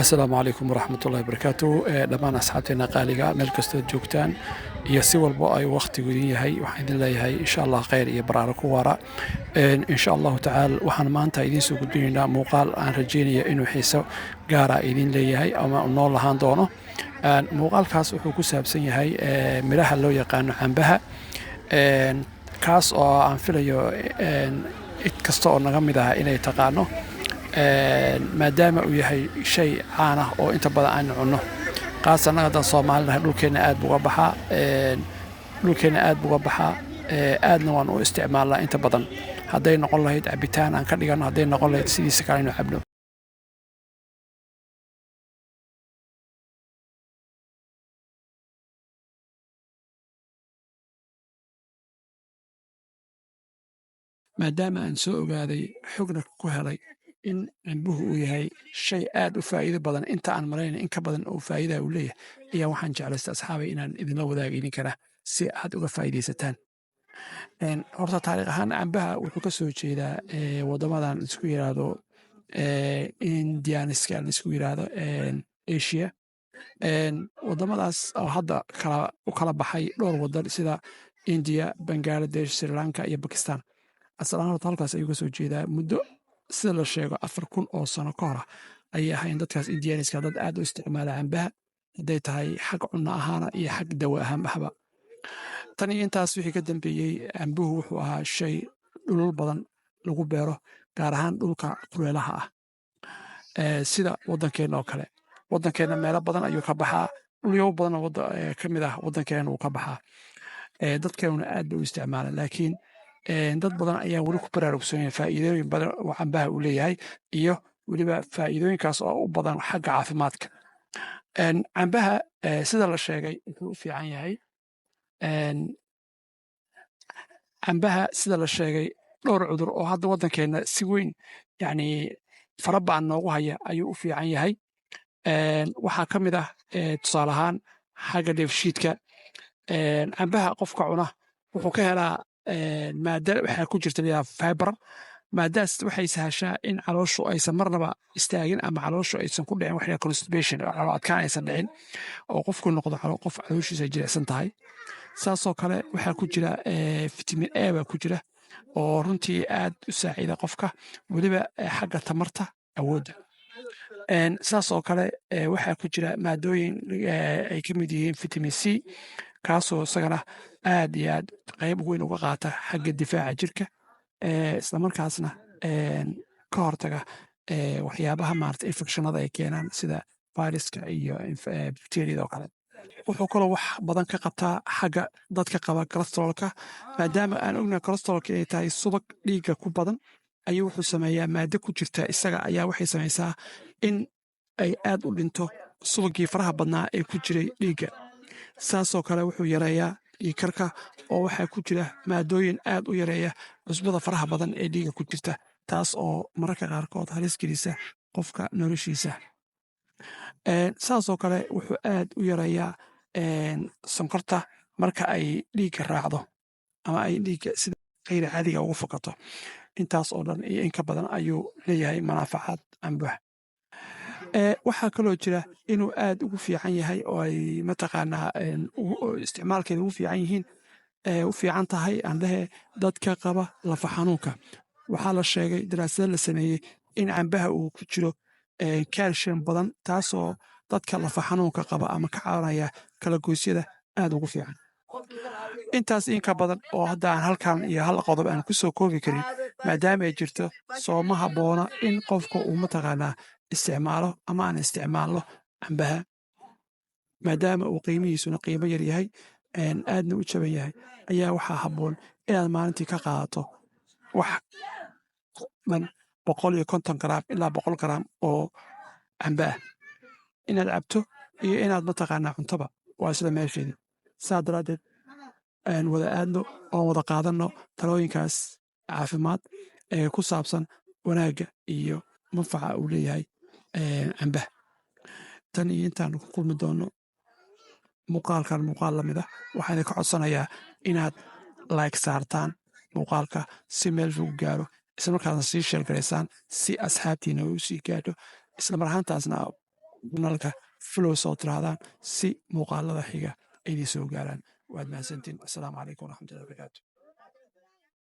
Asalaamu calaykum waraxmatullahi wabarakaatu. Dhammaan asxaabteena qaaliga, meel kastood joogtaan iyo si walbo ay wakhtigu idin yahay, waxaan idin leeyahay insha Allah khayr iyo baraaro ku waara insha Allahu tacaala. Waxaan maanta idiin soo gudbinaynaa muuqaal aan rajeynaya inuu xiiso gaara idin leeyahay ama noo lahaan doono. Muuqaalkaas wuxuu ku saabsan yahay midhaha loo yaqaano cambaha, kaas oo aan filayo cid kasta oo naga mid ah inay taqaano, maadaama uu yahay shay caan ah oo inta badan aanu cunno, qaas annaga haddaan Soomaali nahay. Dhulkeenna aad buu uga baxaa, dhulkeenna aad buu uga baxaa, aadna waan u isticmaalnaa inta badan, hadday noqon lahayd cabitaan aan ka dhigano, hadday noqon lahayd sidiisa kale aynu cabno. Maadaama aan soo ogaaday, xogna ku helay in cambuhu uu yahay shay aad u faa'iido badan, inta aan malaynay in ka badan oo faa'iidaha uu leeyahay, ayaa waxaan jeclaystay, asxaabay, inaan idinla wadaaga idinkana si aad uga faa'iidaysataan. Horta taariikh ahaan cambaha wuxuu ka soo jeedaa waddamadan laisku yiraahdo Indianiska, laisku yiraahdo Asia, waddamadaas oo hadda kala u kala baxay dhowr waddan sida India, Bangladesh, Sri Lanka iyo Bakistan. Asal ahaan horta halkaas ayuu ka soo jeedaa. Muddo sida la sheego 4000 oo sano ka hor ah ayay ahayn dadkaas Indianiska dad aad u isticmaala cambaha, hadday tahay xag cunno ahaana iyo xag dawo ahaanbahba. Tan iyo intaas wixii ka dambeeyey, cambuhu wuxuu ahaa shay dhulul badan lagu beero, gaar ahaan dhulka kuleelaha ah, sida waddankeenna oo kale. Waddankeenna meelo badan ayuu ka baxaa, dhulyo badan oo ka mid ah waddankeena wuu ka baxaa, dadkeenuna aad bay u isticmaalaan. Laakiin dad badan ayaa weli ku baraarugsanaya faa'iidooyin badan oo cambaha uu leeyahay, iyo weliba faa'iidooyinkaas oo u badan xagga caafimaadka. Cambaha sida la sheegay wuxuu u fiican yahay, cambaha sida la sheegay dhowr cudur oo hadda waddankeenna si weyn, yacni, fara ba'an noogu haya ayuu u fiican yahay. Waxaa ka mid ah, tusaale ahaan, xagga dheefshiidka. Cambaha qofka cuna wuxuu ka helaa maada waxaa ku jirta la fiber. Maadaas waxay sahashaa in calooshu aysan marnaba istaagin ama calooshu aysan ku dhicin wax constipation, calool adkaan aysan dhicin, oo qofku noqdo qof calooshiisa jilicsan tahay. Saasoo kale waxaa ku jira vitamin A baa ku jira oo runtii aad u saacida qofka, weliba xagga tamarta, awoodda. Saas oo kale waxaa ku jira maadooyin ay ka mid yihiin vitamin C, kaasoo isagana aad iyo aad qayb weyn uga qaata xagga difaaca jirka, islamarkaasna ka hortaga waxyaabaha maarata infectionada ay keenaan sida viruska iyo bacteriyada oo kale. Wuxuu kaloo wax badan ka qabtaa xagga dadka qaba cholesterolka. Maadaama aan ognahay cholesterolka inay tahay subag dhiigga ku badan, ayuu wuxuu sameeyaa maado ku jirta isaga ayaa waxay samaysaa in ay aad u dhinto subagii faraha badnaa ee ku jiray dhiigga. Saasoo kale wuxuu yareeyaa dhiigkarka, oo waxaa ku jira maadooyin aad u yareeya cusbada faraha badan ee dhiigga ku jirta, taas oo mararka qaarkood halis gelisa qofka noloshiisa. Saasoo kale wuxuu aad u yareeyaa sonkorta marka ay dhiigga raacdo ama ay dhiigga sida khayr caadiga ugu fakato. Intaas oo dhan iyo in ka badan ayuu leeyahay manaafacaad cambuha. Waxaa kaloo jira inuu aad ugu fiican yahay oo ay mataqaanaa isticmaalkeeda ugu fiican yihiin, u fiican tahay aan dhehe, dadka qaba lafa xanuunka. Waxaa la sheegay daraasado la sameeyey in cambaha uu ku jiro calcium badan, taasoo dadka lafa xanuunka qaba ama ka caawinaya kala goysyada aad ugu fiican. Intaas in ka badan oo hadda aan halkan iyo hal qodob aan ku soo koobi karin maadaama ay jirto, sooma habboona in qofka uu mataqaanaa isticmaalo ama aan isticmaalno cambaha, maadaama uu qiimihiisuna qiimo yar yahay, aadna u jaban yahay, ayaa waxaa habboon inaad maalintii ka qaadato wax dhan 150 garaam ilaa 100 garaam oo camba ah. Inaad cabto iyo inaad mataqaanaa cuntoba waa isla meesheedii. Saa daraaddeed aan wada aadno oon wada qaadanno talooyinkaas caafimaad ee ku saabsan wanaagga iyo manfaca uu leeyahay cambaha. Tan iyo intaan ku kulmi doonno muuqaalkan muuqaal lamid ah, waxaan idinka codsanayaa inaad like saartaan muuqaalka si meel fog gaaro, isla markaasna sii share garaysaan si asxaabtiina u sii gaadho, isla mar ahaantaasna Channelka follow soo tirahdaan si muuqaalada xiga ay idin soo gaaraan. Waad mahadsantiin. Assalaamu calaykum waraxmatullahi wabarakaatu.